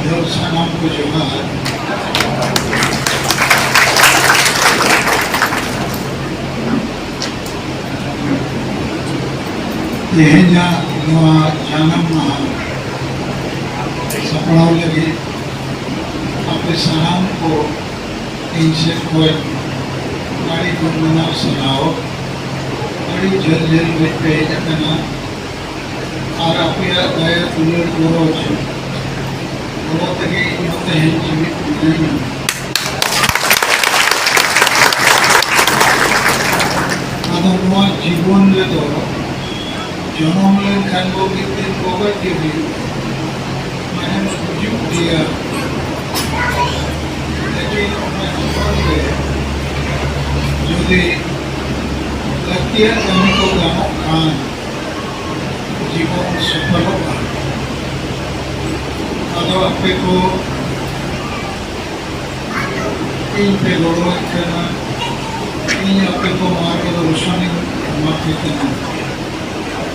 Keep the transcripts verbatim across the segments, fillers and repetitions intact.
ᱥᱟᱱᱟᱢ ᱠᱚ ᱡᱚᱦᱟᱨ᱾ ᱛᱮᱦᱮᱧᱟᱜ ᱱᱚᱣᱟ ᱡᱟᱱᱟᱢ ᱢᱟᱦᱟ ᱥᱟᱯᱲᱟᱣ ᱞᱟᱹᱜᱤᱫ ᱟᱯᱮ ᱥᱟᱱᱟᱢ ᱠᱚ ᱤᱧ ᱥᱮᱫ ᱠᱷᱚᱱ ᱟᱹᱰᱤ ᱜᱩᱱ ᱢᱟᱱᱟᱣ ᱥᱟᱨᱦᱟᱣ᱾ ᱟᱹᱰᱤ ᱡᱷᱟᱹᱞ ᱡᱷᱟᱹᱞ ᱠᱷᱚᱱ ᱯᱮ ᱦᱮᱡ ᱟᱠᱟᱱᱟ᱾ ᱟᱨ ᱟᱯᱮᱭᱟᱜ ᱫᱟᱭᱟ ᱫᱩᱞᱟᱹᱲ ᱜᱚᱨᱚᱡᱽ ᱜᱚᱲᱚ ᱛᱮᱜᱮ ᱤᱧ ᱦᱚᱸ ᱛᱮᱦᱮᱧ ᱡᱤᱣᱤᱫ ᱢᱤᱱᱟᱹᱧᱟ᱾ ᱟᱫᱚ ᱱᱚᱣᱟ ᱡᱤᱵᱚᱱ ᱨᱮᱫᱚ ᱡᱚᱱᱚᱢ ᱞᱮᱱᱠᱷᱟᱱ ᱵᱚ ᱢᱤᱫ ᱫᱤᱱ ᱜᱚᱜᱚᱡ ᱜᱮ ᱦᱩᱭᱩᱜᱼᱟ, ᱢᱟᱱᱮ ᱵᱚ ᱜᱩᱡᱩᱜ ᱜᱮᱭᱟ᱾ ᱞᱮᱠᱤᱱ ᱚᱱᱟ ᱡᱤᱵᱚᱱ ᱨᱮ ᱡᱩᱫᱤ ᱞᱟᱹᱠᱛᱤᱭᱟᱜ ᱠᱟᱹᱢᱤ ᱠᱚ ᱜᱟᱱᱚᱜ ᱠᱷᱟᱱ, ᱡᱤᱵᱚᱱ ᱥᱚᱯᱷᱚᱞᱚᱜᱼᱟ᱾ ᱟᱫᱚ ᱟᱯᱮ ᱠᱚ ᱤᱧ ᱯᱮ ᱜᱚᱲᱚᱣᱟᱹᱧ ᱠᱟᱱᱟ, ᱤᱧ ᱟᱯᱮ ᱠᱚ ᱢᱟᱨᱜᱚᱫᱚᱨᱥᱚᱱᱤᱧ ᱮᱢᱟ ᱯᱮ ᱠᱟᱱᱟ᱾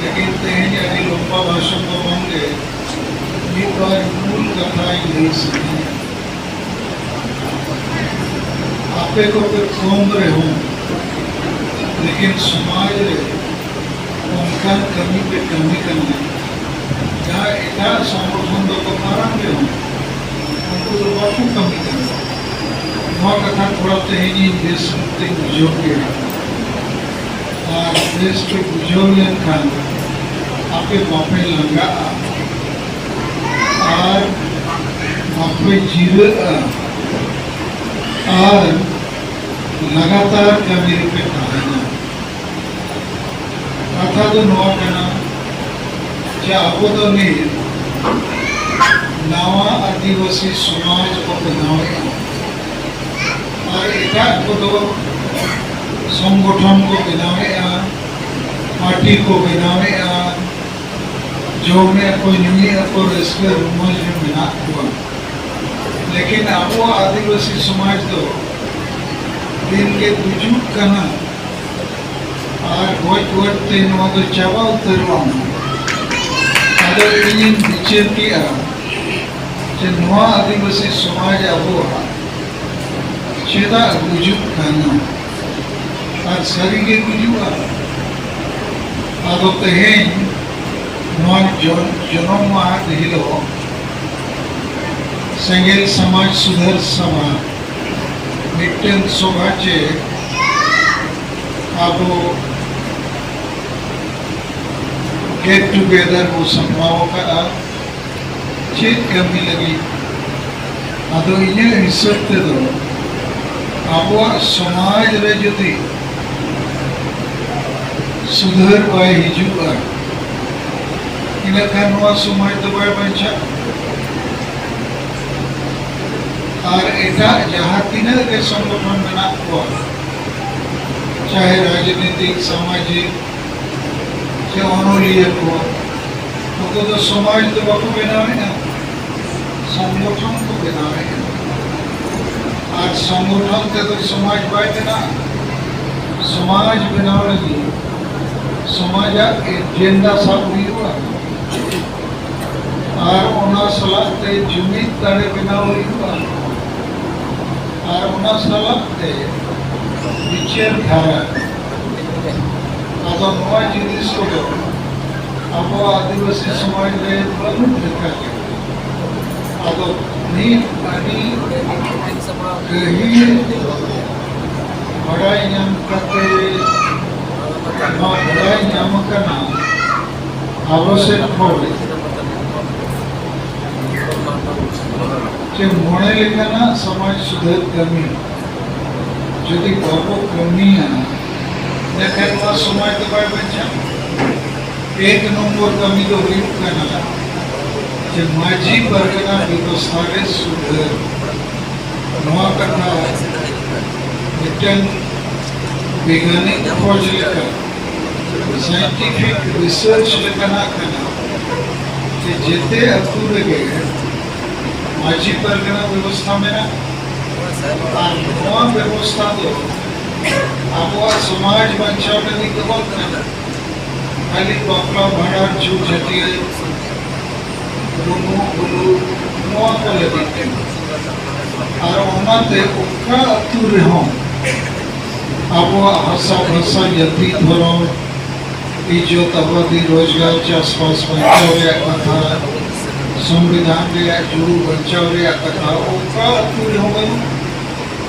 ᱞᱮᱠᱤᱱ ᱛᱮᱦᱮᱧ ᱟᱹᱰᱤ ᱞᱚᱢᱵᱟ ᱵᱷᱟᱥᱚᱱ ᱫᱚ ᱵᱟᱝᱜᱮ, ᱢᱤᱫ ᱵᱟᱨ ᱢᱩᱞ ᱠᱟᱛᱷᱟᱧ ᱞᱟᱹᱭ ᱥᱟᱱᱟᱧᱟ᱾ ᱟᱯᱮ ᱠᱚᱯᱮ ᱠᱚᱢ ᱨᱮᱦᱚᱸ, ᱞᱮᱠᱤᱱ ᱥᱚᱢᱟᱡᱽ ᱨᱮ ᱚᱱᱠᱟᱱ ᱠᱟᱹᱢᱤ ᱯᱮ ᱠᱟᱹᱢᱤ ᱠᱟᱱᱟ, ᱡᱟᱦᱟᱸ ᱮᱴᱟᱜ ᱥᱚᱝᱜᱚᱴᱷᱚᱱ ᱫᱚᱠᱚ ᱢᱟᱨᱟᱝ ᱨᱮᱦᱚᱸ, ᱩᱱᱠᱩ ᱫᱚ ᱵᱟᱠᱚ ᱠᱟᱹᱢᱤ ᱠᱟᱱᱟ᱾ ᱱᱚᱣᱟ ᱠᱟᱛᱷᱟ ᱛᱷᱚᱲᱟ ᱛᱮᱦᱮᱧ ᱤᱧ ᱵᱮᱥ ᱧᱚᱜ ᱛᱮᱧ ᱵᱩᱡᱷᱟᱹᱣ ᱠᱮᱫᱟ᱾ ᱟᱨ ᱵᱮᱥ ᱴᱷᱤᱠ ᱵᱩᱡᱷᱟᱹᱣ ᱞᱮᱱᱠᱷᱟᱱ ᱟᱯᱮ ᱵᱟᱯᱮ ᱞᱟᱸᱜᱟᱜᱼᱟ ᱟᱨ ᱵᱟᱯᱮ ᱡᱤᱨᱟᱹᱜᱼᱟ ᱟᱨ ᱞᱟᱜᱟᱛᱟᱨ ᱠᱟᱹᱢᱤ ᱨᱮᱯᱮ ᱛᱟᱦᱮᱱᱟ᱾ ᱠᱟᱛᱷᱟ ᱫᱚ ᱱᱚᱣᱟ ᱠᱟᱱᱟ ᱡᱮ ᱟᱵᱚ ᱫᱚ ᱱᱤᱛ ᱱᱟᱣᱟ ᱟᱹᱫᱤᱵᱟᱹᱥᱤ ᱥᱚᱢᱟᱡᱽ ᱵᱚ ᱵᱮᱱᱟᱣᱮᱫᱼᱟ᱾ ᱟᱨ ᱮᱴᱟᱜ ᱠᱚᱫᱚ ᱥᱚᱝᱜᱚᱴᱷᱚᱱ ᱠᱚ ᱵᱮᱱᱟᱣᱮᱫᱼᱟ, ᱯᱟᱨᱴᱤ ᱠᱚ ᱵᱮᱱᱟᱣᱮᱫᱼᱟ, ᱡᱚᱢᱮᱫᱼᱟ ᱠᱚ, ᱧᱩᱭᱮᱫᱼᱟ ᱠᱚ, ᱨᱟᱹᱥᱠᱟᱹ ᱨᱚᱢᱚᱡᱽ ᱨᱮ ᱢᱮᱱᱟᱜ ᱠᱚᱣᱟ᱾ ᱞᱮᱠᱤᱱ ᱟᱵᱚᱣᱟᱜ ᱟᱹᱫᱤᱵᱟᱹᱥᱤ ᱥᱚᱢᱟᱡᱽ ᱫᱚ ᱫᱤᱱ ᱜᱮ ᱜᱩᱡᱩᱜ ᱠᱟᱱᱟ᱾ ᱟᱨ ᱜᱚᱡ ᱜᱚᱡ ᱛᱮ ᱱᱚᱣᱟ ᱫᱚ ᱪᱟᱵᱟ ᱩᱛᱟᱹᱨᱚᱜᱼᱟ᱾ ᱟᱫᱚ ᱤᱧᱤᱧ ᱵᱤᱪᱟᱹᱨ ᱠᱮᱜᱼᱟ ᱡᱮ ᱱᱚᱣᱟ ᱟᱹᱫᱤᱵᱟᱹᱥᱤ ᱥᱚᱢᱟᱡᱽ ᱟᱵᱚᱣᱟᱜ ᱪᱮᱫᱟᱜ ᱜᱩᱡᱩᱜ ᱠᱟᱱᱟ ᱟᱨ ᱥᱟᱹᱨᱤᱜᱮ ᱜᱩᱡᱩᱜᱼᱟ? ᱟᱫᱚ ᱛᱮᱦᱮᱧ ᱱᱚᱣᱟ ᱡᱚᱱ-, ᱡᱚᱱᱚᱢ ᱢᱟᱦᱟ ᱦᱤᱞᱳᱜ ᱥᱮᱸᱜᱮᱞ ᱥᱚᱢᱟᱡᱽ ᱥᱩᱫᱷᱟᱹᱨ ᱥᱚᱵᱷᱟ ᱢᱤᱫᱴᱮᱱ ᱥᱚᱵᱷᱟ ᱪᱮ ᱟᱵᱚ get together ᱵᱚ ᱥᱟᱯᱲᱟᱣ ᱟᱠᱟᱫᱼᱟ᱾ ᱪᱮᱫ ᱠᱟᱹᱢᱤ ᱞᱟᱹᱜᱤᱫ? ᱟᱫᱚ ᱤᱧᱟᱹᱜ ᱦᱤᱥᱟᱹᱵ ᱛᱮᱫᱚ ᱟᱵᱚᱣᱟᱜ ᱥᱚᱢᱟᱡᱽ ᱨᱮ ᱡᱩᱫᱤ ᱥᱩᱫᱷᱟᱹᱨ ᱵᱟᱭ ᱦᱤᱡᱩᱜᱼᱟ, ᱤᱱᱟᱹᱠᱷᱟᱱ ᱱᱚᱣᱟ ᱥᱚᱢᱟᱡᱽ ᱫᱚ ᱵᱟᱭ ᱵᱟᱧᱪᱟᱜᱼᱟ᱾ ᱟᱨ ᱮᱴᱟᱜ ᱡᱟᱦᱟᱸ ᱛᱤᱱᱟᱹᱜ ᱜᱮ ᱥᱚᱝᱜᱚᱴᱷᱚᱱ ᱢᱮᱱᱟᱜ ᱠᱚᱣᱟ, ᱪᱟᱦᱮ ᱨᱟᱡᱽᱱᱤᱛᱤᱠ, ᱥᱟᱢᱟᱡᱤᱠ, ᱥᱮ ᱚᱱᱚᱞᱤᱭᱟᱹ ᱠᱚ, ᱱᱩᱠᱩ ᱫᱚ ᱥᱚᱢᱟᱡᱽ ᱫᱚ ᱵᱟᱠᱚ ᱵᱮᱱᱟᱣᱮᱫᱼᱟ, ᱥᱚᱝᱜᱚᱴᱷᱚᱱ ᱠᱚ ᱵᱮᱱᱟᱣᱮᱫᱼᱟ᱾ ᱟᱨ ᱥᱚᱝᱜᱚᱴᱷᱚᱱ ᱛᱮᱫᱚ ᱥᱚᱢᱟᱡᱽ ᱵᱟᱭ ᱵᱮᱱᱟᱜᱼᱟ᱾ ᱥᱚᱢᱟᱡᱽ ᱵᱮᱱᱟᱣ ᱞᱟᱹᱜᱤᱫ ᱥᱚᱢᱟᱡᱟᱜ ᱮᱡᱮᱱᱰᱟ ᱥᱟᱵ ᱦᱩᱭᱩᱜᱼᱟ᱾ ᱟᱨ ᱚᱱᱟ ᱥᱟᱞᱟᱜ ᱛᱮ ᱡᱩᱢᱤᱫ ᱫᱟᱲᱮ ᱵᱮᱱᱟᱣ ᱦᱩᱭᱩᱜᱼᱟ᱾ ᱟᱨ ᱚᱱᱟ ᱥᱟᱞᱟᱜ ᱛᱮ ᱵᱤᱪᱟᱹᱨ ᱫᱷᱟᱨᱟ᱾ ᱟᱫᱚ ᱱᱚᱣᱟ ᱡᱤᱱᱤᱥ ᱠᱚᱫᱚ ᱟᱵᱚ ᱟᱹᱫᱤᱵᱟᱹᱥᱤ ᱥᱚᱢᱟᱡᱽ ᱨᱮ ᱵᱟᱹᱱᱩᱜ ᱞᱮᱠᱟ ᱜᱮ᱾ ᱟᱫᱚ ᱢᱤᱫ ᱟᱹᱰᱤ ᱜᱟᱹᱦᱤᱨ ᱵᱟᱲᱟᱭ ᱧᱟᱢ ᱠᱟᱛᱮ ᱱᱚᱣᱟ ᱵᱟᱲᱟᱭ ᱧᱟᱢ ᱟᱠᱟᱱᱟ, ᱟᱵᱚ ᱥᱮᱫ ᱠᱷᱚᱱ ᱡᱮ ᱢᱚᱬᱮ ᱞᱮᱠᱟᱱᱟᱜ ᱥᱚᱢᱟᱡᱽ ᱥᱩᱫᱷᱟᱹᱨ ᱠᱟᱹᱢᱤ ᱡᱩᱫᱤ ᱵᱟᱵᱚ ᱠᱟᱹᱢᱤᱭᱟ, ᱮᱱᱠᱷᱟᱱ ᱱᱚᱣᱟ ᱥᱚᱢᱟᱡᱽ ᱫᱚ ᱵᱟᱭ ᱵᱟᱧᱪᱟᱜᱼᱟ᱾ ᱮᱠ ᱱᱚᱢᱵᱚᱨ ᱠᱟᱹᱢᱤ ᱫᱚ ᱦᱩᱭᱩᱜ ᱠᱟᱱᱟ ᱡᱮ ᱢᱟᱹᱡᱷᱤ ᱯᱟᱨᱜᱟᱱᱟ ᱵᱮᱵᱚᱥᱛᱷᱟ ᱨᱮ ᱥᱩᱫᱷᱟᱹᱨ᱾ ᱱᱚᱣᱟ ᱠᱟᱛᱷᱟ ᱢᱤᱫᱴᱮᱱ ᱵᱤᱜᱽᱜᱟᱱᱤᱠ ᱠᱷᱚᱡᱽ ᱞᱮᱠᱟ, ᱥᱟᱭᱮᱱᱴᱤᱯᱷᱤᱠ ᱨᱤᱥᱟᱨᱪ ᱞᱮᱠᱟᱱᱟᱜ ᱠᱟᱱᱟ ᱡᱮ ᱡᱮᱛᱮ ᱟᱹᱛᱩ ᱨᱮᱜᱮ ᱢᱟᱹᱡᱷᱤ ᱯᱟᱨᱜᱟᱱᱟ ᱵᱮᱵᱚᱥᱛᱷᱟ ᱢᱮᱱᱟᱜᱼᱟ᱾ ᱟᱨ ᱱᱚᱣᱟ ᱵᱮᱵᱚᱥᱛᱷᱟ ᱫᱚ ᱟᱵᱚᱣᱟᱜ ᱥᱚᱢᱟᱡᱽ ᱵᱟᱧᱪᱟᱣ ᱞᱟᱹᱜᱤᱫ ᱫᱚ ᱵᱟᱝ ᱠᱟᱱᱟ, ᱠᱷᱟᱹᱞᱤ ᱵᱟᱯᱞᱟ, ᱵᱷᱟᱸᱰᱟᱱ, ᱪᱷᱩᱛ, ᱪᱷᱟᱹᱴᱭᱟᱹᱨ, ᱰᱩᱢᱵᱩᱜ ᱵᱩᱞᱩᱜ, ᱱᱚᱣᱟ ᱠᱚ ᱞᱟᱹᱜᱤᱫ ᱛᱮ᱾ ᱟᱨ ᱚᱱᱟᱛᱮ ᱚᱠᱟ ᱟᱹᱛᱩ ᱨᱮᱦᱚᱸ ᱟᱵᱚᱣᱟᱜ ᱦᱟᱥᱟ ᱵᱷᱟᱥᱟ, ᱡᱟᱹᱛᱤ, ᱫᱷᱚᱨᱚᱢ, ᱤᱡᱽᱡᱚᱛ, ᱟᱵᱟᱫᱤ, ᱨᱳᱡᱽᱜᱟᱨ, ᱪᱟᱥᱵᱟᱥ ᱵᱟᱧᱪᱟᱣ ᱨᱮᱭᱟᱜ ᱠᱟᱛᱷᱟ, ᱥᱚᱝᱵᱤᱫᱷᱟᱱ ᱨᱮᱭᱟᱜ ᱡᱩᱲᱩ ᱵᱟᱧᱪᱟᱣ ᱨᱮᱭᱟᱜ ᱠᱟᱛᱷᱟ ᱚᱠᱟ ᱟᱹᱛᱩ ᱨᱮᱦᱚᱸ ᱵᱟᱹᱱᱩᱜᱼᱟ᱾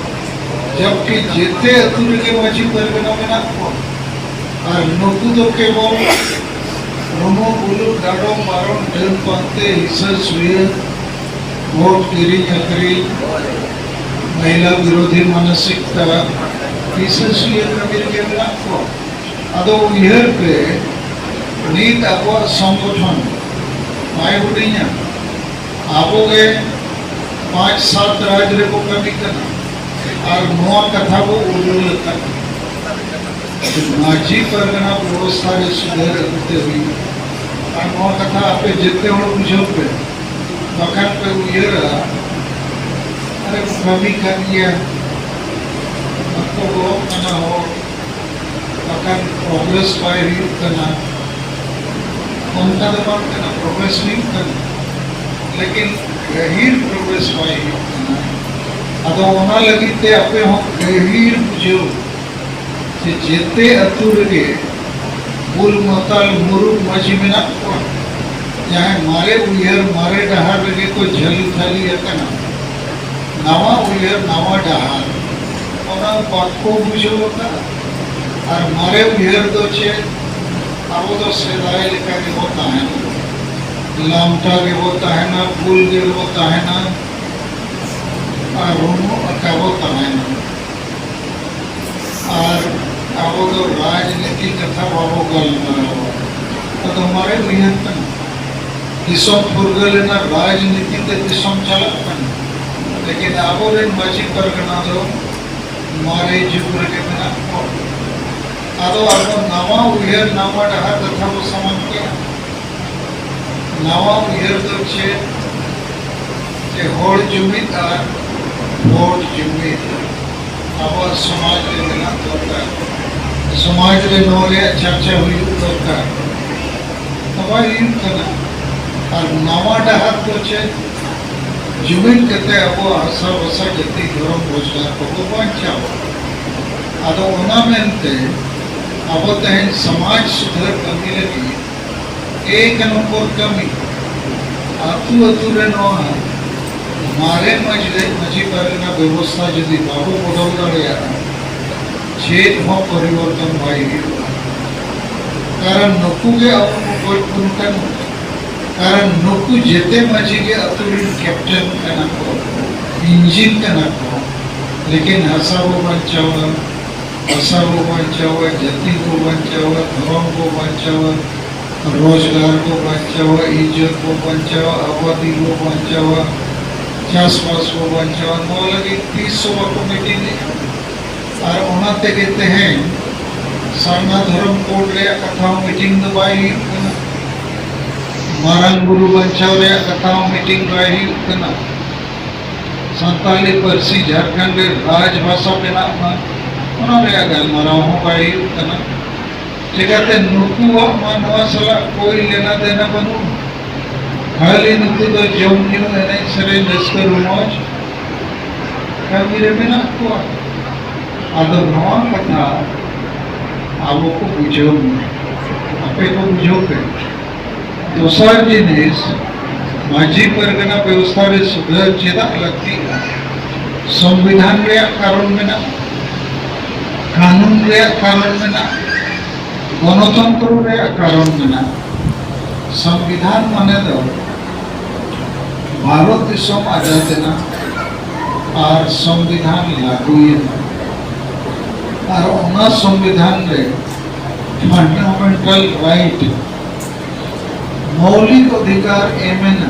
ᱡᱟᱵᱠᱤ ᱡᱮᱛᱮ ᱟᱹᱛᱩ ᱨᱮᱜᱮ ᱢᱟᱹᱡᱷᱤ ᱯᱟᱨᱜᱟᱱᱟ ᱢᱮᱱᱟᱜ ᱠᱚᱣᱟ᱾ ᱟᱨ ᱱᱩᱠᱩ ᱫᱚ ᱠᱮᱵᱚᱞ ᱰᱩᱢᱵᱩᱜ ᱵᱩᱞᱩᱜ, ᱰᱟᱸᱰᱚᱢ ᱵᱟᱨᱚᱱ, ᱰᱟᱹᱱ ᱯᱟᱱᱛᱮ, ᱦᱤᱥᱟᱹ ᱥᱩᱭᱟᱹ, ᱵᱷᱳᱴ ᱠᱤᱨᱤᱧ ᱟᱹᱠᱷᱨᱤᱧ, ᱢᱚᱦᱤᱞᱟ ᱵᱤᱨᱳᱫᱷᱤ ᱢᱟᱱᱚᱥᱤᱠᱛᱟ, ᱦᱤᱥᱟᱹ ᱥᱩᱭᱟᱹ ᱠᱟᱹᱢᱤ ᱨᱮᱜᱮ ᱢᱮᱱᱟᱜ ᱠᱚᱣᱟ᱾ ᱟᱫᱚ ᱩᱭᱦᱟᱹᱨ ᱯᱮ, ᱱᱤᱛ ᱟᱵᱚᱣᱟᱜ ᱥᱚᱝᱜᱚᱴᱷᱚᱱ ᱵᱟᱭ ᱦᱩᱰᱤᱧᱟ᱾ ᱟᱵᱚ ᱜᱮ ᱯᱟᱸᱪ ᱥᱟᱛ ᱨᱟᱡᱽ ᱨᱮᱵᱚ ᱠᱟᱹᱢᱤ ᱠᱟᱱᱟ ᱟᱨ ᱱᱚᱣᱟ ᱠᱟᱛᱷᱟ ᱵᱚ ᱩᱰᱩᱠ ᱟᱠᱟᱫ᱾ ᱢᱟᱹᱡᱷᱤ ᱯᱟᱨᱜᱟᱱᱟ ᱵᱮᱵᱚᱥᱛᱷᱟ ᱨᱮ ᱥᱩᱫᱷᱟᱹᱨ ᱟᱹᱜᱩᱛᱮ ᱦᱩᱭᱩᱜᱼᱟ᱾ ᱟᱨ ᱱᱚᱣᱟ ᱠᱟᱛᱷᱟ ᱟᱯᱮ ᱡᱮᱛᱮ ᱦᱚᱲ ᱵᱩᱡᱷᱟᱹᱣ ᱯᱮ, ᱵᱟᱠᱷᱟᱱ ᱯᱮ ᱩᱭᱦᱟᱹᱨᱟ, ᱟᱨᱮ ᱠᱟᱹᱢᱤ ᱠᱟᱱ ᱜᱮᱭᱟ, ᱵᱟᱠᱚ ᱜᱚᱲᱚᱜ ᱠᱟᱱᱟ ᱦᱚᱲ, ᱵᱟᱠᱷᱟᱱ ᱯᱨᱚᱜᱨᱮᱥ ᱵᱟᱭ ᱦᱩᱭᱩᱜ ᱠᱟᱱᱟ᱾ ᱚᱱᱠᱟ ᱫᱚ ᱵᱟᱝ ᱠᱟᱱᱟ, ᱯᱨᱚᱜᱨᱮᱥ ᱦᱩᱭᱩᱜ ᱠᱟᱱᱟ, ᱞᱮᱠᱤᱱ ᱜᱟᱹᱦᱤᱨ ᱯᱨᱚᱜᱨᱮᱥ ᱵᱟᱭ ᱦᱩᱭᱩᱜ ᱠᱟᱱᱟ᱾ ᱟᱫᱚ ᱚᱱᱟ ᱞᱟᱹᱜᱤᱫ ᱛᱮ ᱟᱯᱮ ᱦᱚᱸ ᱜᱟᱹᱦᱤᱨ ᱵᱩᱡᱷᱟᱹᱣ ᱡᱮ ᱡᱮᱛᱮ ᱟᱹᱛᱩ ᱨᱮᱜᱮ ᱵᱩᱞ ᱢᱟᱛᱟᱞ ᱢᱩᱨᱩᱠ ᱢᱟᱹᱡᱷᱤ ᱢᱮᱱᱟᱜ ᱠᱚᱣᱟ, ᱡᱟᱦᱟᱸᱭ ᱢᱟᱨᱮ ᱩᱭᱦᱟᱹᱨ ᱢᱟᱨᱮ ᱰᱟᱦᱟᱨ ᱨᱮᱜᱮ ᱠᱚ ᱡᱷᱟᱹᱞᱤ ᱛᱷᱟᱹᱞᱤ ᱟᱠᱟᱱᱟ᱾ ᱱᱟᱣᱟ ᱩᱭᱦᱟᱹᱨ ᱱᱟᱣᱟ ᱰᱟᱦᱟᱨ, ᱚᱱᱟ ᱵᱟᱠᱚ ᱵᱩᱡᱷᱟᱹᱣ ᱟᱠᱟᱫᱟ᱾ ᱟᱨ ᱢᱟᱨᱮ ᱩᱭᱦᱟᱹᱨ ᱫᱚ ᱪᱮᱫ? ᱟᱵᱚ ᱫᱚ ᱥᱮᱫᱟᱭ ᱞᱮᱠᱟ ᱜᱮᱵᱚ ᱛᱟᱦᱮᱱᱟ, ᱞᱟᱢᱴᱟ ᱜᱮᱵᱚ ᱛᱟᱦᱮᱱᱟ, ᱵᱩᱞ ᱜᱮᱵᱚ ᱛᱟᱦᱮᱱᱟ, ᱟᱨ ᱨᱩᱢᱩᱜ ᱟᱠᱟ ᱵᱚ ᱛᱟᱦᱮᱱᱟ᱾ ᱟᱨ ᱟᱵᱚ ᱫᱚ ᱨᱟᱡᱽᱱᱤᱛᱤ ᱠᱟᱛᱷᱟ ᱵᱟᱵᱚ ᱜᱟᱞᱢᱟᱨᱟᱣᱟ᱾ ᱟᱫᱚ ᱢᱟᱨᱮ ᱩᱭᱦᱟᱹᱨ ᱠᱟᱱᱟ᱾ ᱫᱤᱥᱚᱢ ᱯᱷᱩᱨᱜᱟᱹᱞ ᱮᱱᱟ, ᱨᱟᱡᱽᱱᱤᱛᱤ ᱛᱮ ᱫᱤᱥᱚᱢ ᱪᱟᱞᱟᱜ ᱠᱟᱱᱟ, ᱞᱮᱠᱤᱱ ᱟᱵᱚᱨᱮᱱ ᱢᱟᱹᱡᱷᱤ ᱯᱟᱨᱜᱟᱱᱟ ᱫᱚ ᱢᱟᱨᱮ ᱡᱩᱜᱽ ᱨᱮᱜᱮ ᱢᱮᱱᱟᱜ ᱠᱚᱣᱟ᱾ ᱟᱫᱚ ᱟᱵᱚ ᱱᱟᱣᱟ ᱩᱭᱦᱟᱹᱨ, ᱱᱟᱣᱟ ᱰᱟᱦᱟᱨ ᱠᱟᱛᱷᱟ ᱵᱚ ᱥᱟᱢᱟᱝ ᱠᱮᱜᱼᱟ᱾ ᱱᱟᱣᱟ ᱩᱭᱦᱟᱹᱨ ᱫᱚ ᱪᱮᱫ? ᱡᱮ ᱦᱚᱲ ᱡᱩᱢᱤᱫ ᱟᱨ ᱵᱷᱳᱴ ᱡᱩᱢᱤᱫ ᱟᱵᱚᱣᱟᱜ ᱥᱚᱢᱟᱡᱽ ᱨᱮ ᱢᱮᱱᱟᱜ ᱫᱚᱨᱠᱟᱨ᱾ ᱥᱚᱢᱟᱡᱽ ᱨᱮ ᱱᱚᱣᱟ ᱨᱮᱭᱟᱜ ᱪᱟᱨᱪᱟ ᱦᱩᱭᱩᱜ ᱫᱚᱨᱠᱟᱨ᱾ ᱱᱚᱣᱟ ᱦᱩᱭᱩᱜ ᱠᱟᱱᱟ᱾ ᱟᱨ ᱱᱟᱣᱟ ᱰᱟᱦᱟᱨ ᱫᱚ ᱪᱮᱫ? ᱡᱩᱢᱤᱫ ᱠᱟᱛᱮ ᱟᱵᱚᱣᱟᱜ ᱦᱟᱥᱟ ᱵᱷᱟᱥᱟ, ᱡᱟᱹᱛᱤ, ᱫᱷᱚᱨᱚᱢ, ᱨᱳᱡᱽᱜᱟᱨ ᱠᱚᱵᱚ ᱵᱟᱧᱪᱟᱣᱟ᱾ ᱟᱫᱚ ᱚᱱᱟ ᱢᱮᱱᱛᱮ ᱟᱵᱚ ᱛᱮᱦᱮᱧ ᱥᱚᱢᱟᱡᱽ ᱥᱩᱫᱷᱟᱹᱨ ᱠᱟᱹᱢᱤ ᱞᱟᱹᱜᱤᱫ ᱮᱠ ᱱᱚᱢᱵᱚᱨ ᱠᱟᱹᱢᱤ, ᱟᱹᱛᱩ ᱟᱹᱛᱩ ᱨᱮ ᱱᱚᱣᱟ ᱢᱟᱨᱮ ᱢᱟᱹᱡᱷᱤ, ᱢᱟᱹᱡᱷᱤ ᱯᱟᱨᱜᱟᱱᱟ ᱵᱮᱵᱚᱥᱛᱷᱟ ᱡᱩᱫᱤ ᱵᱟᱵᱚ ᱵᱚᱫᱚᱞ ᱫᱟᱲᱮᱭᱟᱜᱼᱟ, ᱪᱮᱫ ᱦᱚᱸ ᱯᱚᱨᱤᱵᱚᱨᱛᱚᱱ ᱵᱟᱭ ᱦᱩᱭᱩᱜᱼᱟ᱾ ᱠᱟᱨᱚᱱ ᱱᱩᱠᱩ ᱜᱮ ᱟᱵᱚ ᱠᱚ ᱜᱚᱡ ᱵᱚᱱ ᱠᱟᱱᱟ᱾ ᱠᱟᱨᱚᱱ ᱱᱩᱠᱩ ᱡᱮᱛᱮ ᱢᱟᱹᱡᱷᱤ ᱜᱮ ᱟᱹᱛᱩ ᱨᱮᱱ ᱠᱮᱯᱴᱮᱱ ᱠᱟᱱᱟ ᱠᱚ, ᱤᱧᱡᱤᱱ ᱠᱟᱱᱟ ᱠᱚ᱾ ᱞᱮᱠᱤᱱ ᱦᱟᱥᱟ ᱵᱚ ᱵᱟᱧᱪᱟᱣᱟ, ᱵᱷᱟᱥᱟ ᱵᱚ ᱵᱟᱧᱪᱟᱣᱟ, ᱡᱟᱹᱛᱤ ᱵᱚ ᱵᱟᱧᱪᱟᱣᱟ, ᱫᱷᱚᱨᱚᱢ ᱵᱚ ᱵᱟᱧᱪᱟᱣᱟ, ᱨᱳᱡᱽᱜᱟᱨ ᱵᱚ ᱵᱟᱧᱪᱟᱣᱟ, ᱤᱡᱽᱡᱚᱛ ᱵᱚ ᱵᱟᱧᱪᱟᱣᱟ, ᱟᱵᱟᱫᱤ ᱵᱚ ᱵᱟᱧᱪᱟᱣᱟ, ᱪᱟᱥᱵᱟᱥ ᱵᱚ ᱵᱟᱧᱪᱟᱣᱟ᱾ ᱱᱚᱣᱟ ᱞᱟᱹᱜᱤᱫ ᱛᱤᱥ ᱦᱚᱸ ᱵᱟᱠᱚ ᱢᱤᱴᱤᱝ ᱮᱫᱼᱟ᱾ ᱟᱨ ᱚᱱᱟ ᱛᱮᱜᱮ ᱛᱮᱦᱮᱧ ᱥᱟᱨᱱᱟ ᱫᱷᱚᱨᱚᱢ ᱠᱳᱰ ᱨᱮᱭᱟᱜ ᱠᱟᱛᱷᱟ ᱦᱚᱸ ᱢᱤᱴᱤᱝ ᱫᱚ ᱵᱟᱭ ᱦᱩᱭᱩᱜ ᱠᱟᱱᱟ᱾ ᱢᱟᱨᱟᱝ ᱵᱩᱨᱩ ᱵᱟᱧᱪᱟᱣ ᱨᱮᱭᱟᱜ ᱠᱟᱛᱷᱟ ᱦᱚᱸ ᱢᱤᱴᱤᱝ ᱵᱟᱭ ᱦᱩᱭᱩᱜ ᱠᱟᱱᱟ᱾ ᱥᱟᱱᱛᱟᱲᱤ ᱯᱟᱹᱨᱥᱤ ᱡᱷᱟᱲᱠᱷᱚᱸᱰ ᱨᱮ ᱨᱟᱡᱽ ᱵᱷᱟᱥᱟ ᱵᱮᱱᱟᱜ ᱢᱟ, ᱚᱱᱟ ᱨᱮᱭᱟᱜ ᱜᱟᱞᱢᱟᱨᱟᱣ ᱦᱚᱸ ᱵᱟᱭ ᱦᱩᱭᱩᱜ ᱠᱟᱱᱟ᱾ ᱪᱮᱠᱟᱛᱮ ᱱᱩᱠᱩᱣᱟᱜ ᱢᱟ ᱱᱚᱣᱟ ᱥᱟᱞᱟᱜ ᱠᱳᱭ ᱞᱮᱱᱟ ᱫᱮᱱᱟ ᱵᱟᱹᱱᱩᱜᱼᱟ᱾ ᱠᱷᱟᱹᱞᱤ ᱱᱩᱠᱩ ᱫᱚ ᱡᱚᱢ ᱧᱩ, ᱮᱱᱮᱡ ᱥᱮᱨᱮᱧ, ᱨᱟᱹᱥᱠᱟᱹ ᱨᱚᱢᱚᱡᱽ, ᱠᱟᱹᱢᱤ ᱨᱮ ᱢᱮᱱᱟᱜ ᱠᱚᱣᱟ᱾ ᱟᱫᱚ ᱱᱚᱣᱟ ᱠᱟᱛᱷᱟ ᱟᱵᱚ ᱠᱚ ᱵᱩᱡᱷᱟᱹᱣ ᱢᱟ, ᱟᱯᱮ ᱠᱚ ᱵᱩᱡᱷᱟᱹᱣ ᱯᱮ᱾ ᱫᱚᱥᱟᱨ ᱡᱤᱱᱤᱥ, ᱢᱟᱹᱡᱷᱤ ᱯᱟᱨᱜᱟᱱᱟ ᱵᱮᱵᱚᱥᱛᱷᱟ ᱨᱮ ᱥᱩᱫᱷᱟᱹᱨ ᱪᱮᱫᱟᱜ ᱞᱟᱹᱠᱛᱤᱜᱼᱟ? ᱥᱚᱝᱵᱤᱫᱷᱟᱱ ᱨᱮᱭᱟᱜ ᱠᱟᱨᱚᱱ ᱢᱮᱱᱟᱜᱼᱟ, ᱠᱟᱹᱱᱩᱱ ᱨᱮᱭᱟᱜ ᱠᱟᱨᱚᱱ ᱢᱮᱱᱟᱜᱼᱟ, ᱜᱚᱱᱚᱛᱚᱱᱛᱨᱚ ᱨᱮᱭᱟᱜ ᱠᱟᱨᱚᱱ ᱢᱮᱱᱟᱜᱼᱟ᱾ ᱥᱚᱝᱵᱤᱫᱷᱟᱱ ᱢᱟᱱᱮ ᱫᱚ ᱵᱷᱟᱨᱚᱛ ᱫᱤᱥᱚᱢ ᱟᱡᱟᱫ ᱮᱱᱟ ᱟᱨ ᱥᱚᱝᱵᱤᱫᱷᱟᱱ ᱞᱟᱹᱜᱩᱭᱮᱱᱟ᱾ ᱟᱨ ᱚᱱᱟ ᱥᱚᱝᱵᱤᱫᱷᱟᱱ ᱨᱮ ᱯᱷᱟᱱᱰᱟᱢᱮᱱᱴᱟᱞ ᱨᱟᱭᱤᱴ, ᱢᱳᱣᱞᱤᱠ ᱚᱫᱷᱤᱠᱟᱨ ᱮᱢ ᱮᱱᱟ᱾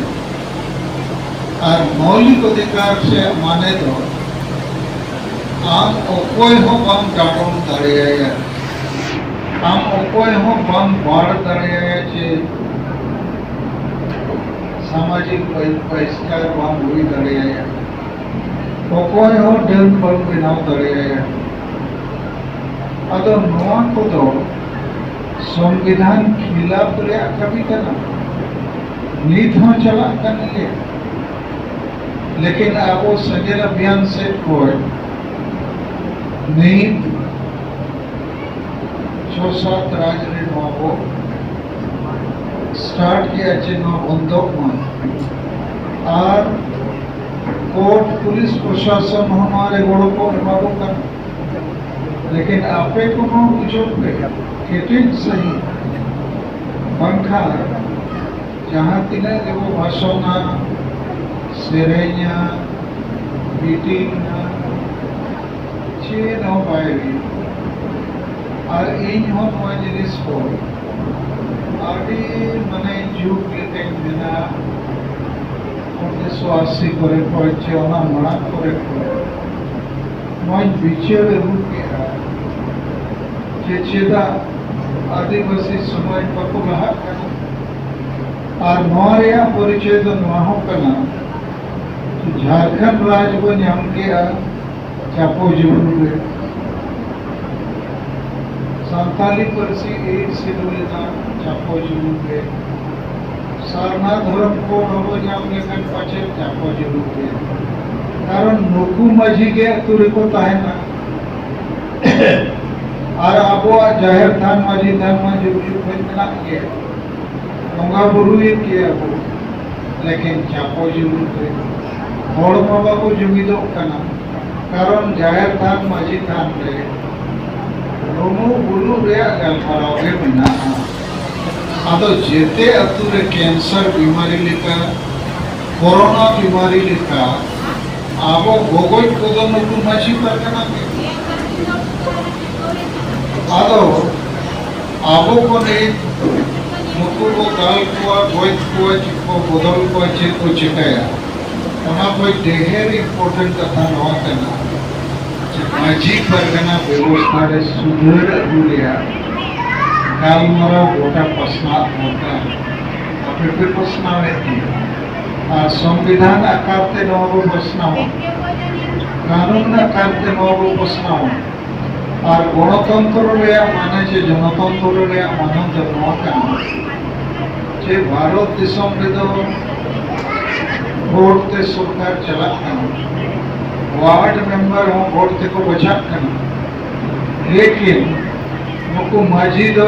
ᱟᱨ ᱢᱳᱣᱞᱤᱠ ᱚᱫᱷᱤᱠᱟᱨ ᱨᱮᱭᱟᱜ ᱢᱟᱱᱮ ᱫᱚ ᱟᱢ ᱚᱠᱚᱭ ᱦᱚᱸ ᱵᱟᱢ ᱰᱟᱸᱰᱚᱢ ᱫᱟᱲᱮᱭᱟᱭᱟ, ᱟᱢ ᱚᱠᱚᱭ ᱦᱚᱸ ᱵᱟᱢ ᱵᱟᱲ ᱫᱟᱲᱮᱭᱟᱭᱟ ᱪᱮ ᱥᱟᱢᱟᱡᱤᱠ ᱵᱟᱦᱤᱥᱠᱟᱨ ᱵᱟᱢ ᱦᱩᱭ ᱫᱟᱲᱮᱭᱟᱭᱟ, ᱚᱠᱚᱭ ᱦᱚᱸ ᱰᱟᱹᱱ ᱵᱟᱢ ᱵᱮᱱᱟᱣ ᱫᱟᱲᱮᱭᱟᱭᱟ᱾ ᱟᱫᱚ ᱱᱚᱣᱟ ᱠᱚᱫᱚ ᱥᱚᱝᱵᱤᱫᱷᱟᱱ ᱠᱷᱤᱞᱟᱯ ᱨᱮᱭᱟᱜ ᱠᱟᱹᱢᱤ ᱠᱟᱱᱟ᱾ ᱱᱤᱛ ᱦᱚᱸ ᱪᱟᱞᱟᱜ ᱠᱟᱱ ᱜᱮᱭᱟ᱾ ᱞᱮᱠᱤᱱ ᱟᱵᱚ ᱥᱮᱸᱜᱮᱞ ᱚᱵᱷᱤᱭᱟᱱ ᱥᱮᱫ ᱠᱷᱚᱱ ᱱᱤᱛ ᱪᱷᱚ ᱥᱟᱛ ᱨᱟᱡᱽ ᱨᱮ ᱱᱚᱣᱟ ᱵᱚ ᱥᱴᱟᱨᱴ ᱠᱮᱜᱼᱟ ᱡᱮ ᱱᱚᱣᱟ ᱵᱚᱱᱫᱚᱜ ᱢᱟ᱾ ᱟᱨ ᱠᱳᱨᱴ, ᱯᱩᱞᱤᱥ ᱯᱨᱚᱥᱟᱥᱚᱱ ᱦᱚᱸ ᱱᱚᱣᱟ ᱨᱮ ᱜᱚᱲᱚ ᱠᱚ ᱮᱢᱟ ᱵᱚ ᱠᱟᱱᱟ᱾ ᱞᱮᱠᱤᱱ ᱟᱯᱮ ᱠᱚᱦᱚᱸ ᱵᱩᱡᱷᱟᱹᱣ ᱯᱮ, ᱠᱮᱴᱮᱡ ᱥᱟᱺᱦᱤᱡ, ᱵᱟᱝᱠᱷᱟᱱ ᱡᱟᱦᱟᱸ ᱛᱤᱱᱟᱹᱜ ᱜᱮᱵᱚ ᱵᱷᱟᱥᱚᱱᱟ, ᱥᱮᱨᱮᱧᱟ, ᱢᱤᱴᱤᱝᱟ, ᱪᱮᱫ ᱦᱚᱸ ᱵᱟᱭ ᱦᱩᱭᱩᱜᱼᱟ᱾ ᱟᱨ ᱤᱧ ᱦᱚᱸ ᱱᱚᱣᱟ ᱡᱤᱱᱤᱥ ᱠᱚ ᱟᱹᱰᱤ, ᱢᱟᱱᱮ, ᱡᱩᱜᱽ ᱞᱮᱠᱟᱧ ᱢᱮᱱᱟ, ᱩᱱᱤᱥᱥᱚ ᱟᱥᱤ ᱠᱚᱨᱮ ᱠᱷᱚᱱ ᱪᱮ ᱚᱱᱟ ᱢᱟᱲᱟᱝ ᱠᱚᱨᱮ ᱠᱷᱚᱱ ᱱᱚᱣᱟᱧ ᱵᱤᱪᱟᱹᱨ ᱟᱹᱜᱩ ᱠᱮᱜᱼᱟ ᱡᱮ ᱪᱮᱫᱟᱜ ᱟᱹᱫᱤᱵᱟᱹᱥᱤ ᱥᱚᱢᱟᱡᱽ ᱵᱟᱠᱚ ᱞᱟᱦᱟᱜ ᱠᱟᱱᱟ᱾ ᱟᱨ ᱱᱚᱣᱟ ᱨᱮᱭᱟᱜ ᱯᱚᱨᱤᱪᱚᱭ ᱫᱚ ᱱᱚᱣᱟ ᱦᱚᱸ ᱠᱟᱱᱟ, ᱡᱷᱟᱲᱠᱷᱚᱸᱰ ᱨᱟᱡᱽ ᱵᱚ ᱧᱟᱢ ᱠᱮᱜᱼᱟ ᱪᱟᱯᱚ ᱡᱩᱞᱩ ᱨᱮ, ᱥᱟᱱᱛᱟᱞᱤ ᱯᱟᱹᱨᱥᱤ ᱮᱭᱤᱴ ᱥᱤᱰᱩᱞ ᱮᱱᱟ ᱪᱟᱯᱚ ᱡᱩᱞᱩ ᱨᱮ, ᱥᱟᱨᱱᱟ ᱫᱷᱚᱨᱚᱢ ᱠᱳᱰ ᱦᱚᱸᱵᱚ ᱧᱟᱢ ᱞᱮᱠᱷᱟᱱ ᱯᱟᱪᱮᱫ ᱪᱟᱯᱚ ᱡᱩᱞᱩ ᱨᱮ᱾ ᱠᱟᱨᱚᱱ ᱱᱩᱠᱩ ᱢᱟᱹᱡᱷᱤ ᱜᱮ ᱟᱹᱛᱩ ᱨᱮᱠᱚ ᱛᱟᱦᱮᱱᱟ᱾ ᱟᱨ ᱟᱵᱚᱣᱟᱜ ᱡᱟᱦᱮᱨ ᱛᱷᱟᱱ, ᱢᱟᱹᱡᱷᱤ ᱛᱷᱟᱱ ᱢᱟ ᱡᱩᱜᱽ ᱡᱩᱜᱽ ᱠᱷᱚᱱ ᱢᱮᱱᱟᱜ ᱜᱮᱭᱟ᱾ ᱵᱚᱸᱜᱟ ᱵᱩᱨᱩᱭᱮᱫ ᱜᱮᱭᱟ ᱵᱚ, ᱞᱮᱠᱤᱱ ᱪᱟᱯᱚ ᱡᱩᱞᱩ ᱨᱮ ᱦᱚᱲ ᱢᱟ ᱵᱟᱠᱚ ᱡᱩᱢᱤᱫᱚᱜ ᱠᱟᱱᱟ᱾ ᱠᱟᱨᱚᱱ ᱡᱟᱦᱮᱨ ᱛᱷᱟᱱ, ᱢᱟᱹᱡᱷᱤ ᱛᱷᱟᱱ ᱨᱮ ᱰᱩᱢᱵᱩᱜ ᱵᱩᱞᱩᱜ ᱨᱮᱭᱟᱜ ᱜᱟᱞᱢᱟᱨᱟᱣ ᱜᱮ ᱢᱮᱱᱟᱜᱼᱟ᱾ ᱟᱫᱚ ᱡᱮᱛᱮ ᱟᱹᱛᱩ ᱨᱮ ᱠᱮᱱᱥᱟᱨ ᱵᱤᱢᱟᱨᱤ ᱞᱮᱠᱟ, ᱠᱳᱨᱳᱱᱟ ᱵᱤᱢᱟᱨᱤ ᱞᱮᱠᱟ, ᱟᱵᱚ ᱜᱚᱜᱚᱡ ᱠᱚᱫᱚ ᱱᱩᱠᱩ ᱢᱟᱹᱡᱷᱤ ᱯᱟᱨᱜᱟᱱᱟ ᱜᱮ᱾ ᱟᱫᱚ ᱟᱵᱚ ᱠᱚ ᱱᱤᱛ ᱱᱩᱠᱩ ᱠᱚ ᱫᱟᱞ ᱠᱚᱣᱟ, ᱜᱚᱡ ᱠᱚᱣᱟ, ᱪᱮᱫ ᱠᱚ ᱵᱚᱫᱚᱞ ᱠᱚᱣᱟ, ᱪᱮᱫ ᱠᱚ ᱪᱤᱠᱟᱹᱭᱟ, ᱚᱱᱟ ᱠᱷᱚᱱ ᱰᱷᱮᱨ ᱤᱢᱯᱚᱨᱴᱮᱱᱴ ᱠᱟᱛᱷᱟ ᱱᱚᱣᱟ ᱠᱟᱱᱟ ᱡᱮ ᱢᱟᱹᱡᱷᱤ ᱯᱟᱨᱜᱟᱱᱟ ᱵᱮᱵᱚᱥᱛᱷᱟ ᱨᱮ ᱥᱩᱫᱷᱟᱹᱨ ᱟᱹᱜᱩ ᱨᱮᱭᱟᱜ ᱜᱟᱞᱢᱟᱨᱟᱣ ᱜᱚᱴᱟ ᱯᱟᱥᱱᱟᱣ ᱫᱚᱨᱠᱟᱨ᱾ ᱟᱯᱮ ᱯᱮ ᱯᱟᱥᱱᱟᱣᱮᱫ ᱜᱮᱭᱟ᱾ ᱟᱨ ᱥᱚᱝᱵᱤᱫᱷᱟᱱ ᱟᱠᱟᱨ ᱛᱮ ᱱᱚᱣᱟ ᱵᱚ ᱯᱟᱥᱱᱟᱣᱟ, ᱠᱟᱹᱱᱩᱱ ᱟᱠᱟᱨ ᱛᱮ ᱱᱚᱣᱟ ᱵᱚ ᱯᱟᱥᱱᱟᱣᱟ᱾ ᱟᱨ ᱜᱚᱬᱚᱛᱚᱱᱛᱨᱚ ᱨᱮᱭᱟᱜ ᱢᱟᱱᱮ ᱪᱮ ᱡᱚᱱᱚᱛᱚᱱᱛᱨᱚ ᱨᱮᱭᱟᱜ ᱢᱟᱱᱮ ᱫᱚ ᱱᱚᱣᱟ ᱠᱟᱱᱟ ᱥᱮ ᱵᱷᱟᱨᱚᱛ ᱫᱤᱥᱚᱢ ᱨᱮᱫᱚ ᱵᱷᱳᱴ ᱛᱮ ᱥᱚᱨᱠᱟᱨ ᱪᱟᱞᱟᱜ ᱠᱟᱱᱟ, ᱣᱟᱨᱰ ᱢᱮᱢᱵᱟᱨ ᱦᱚᱸ ᱵᱷᱳᱴ ᱛᱮᱠᱚ ᱵᱟᱪᱷᱟᱜ ᱠᱟᱱᱟ, ᱞᱮᱠᱤᱱ ᱱᱩᱠᱩ ᱢᱟᱹᱡᱷᱤ ᱫᱚ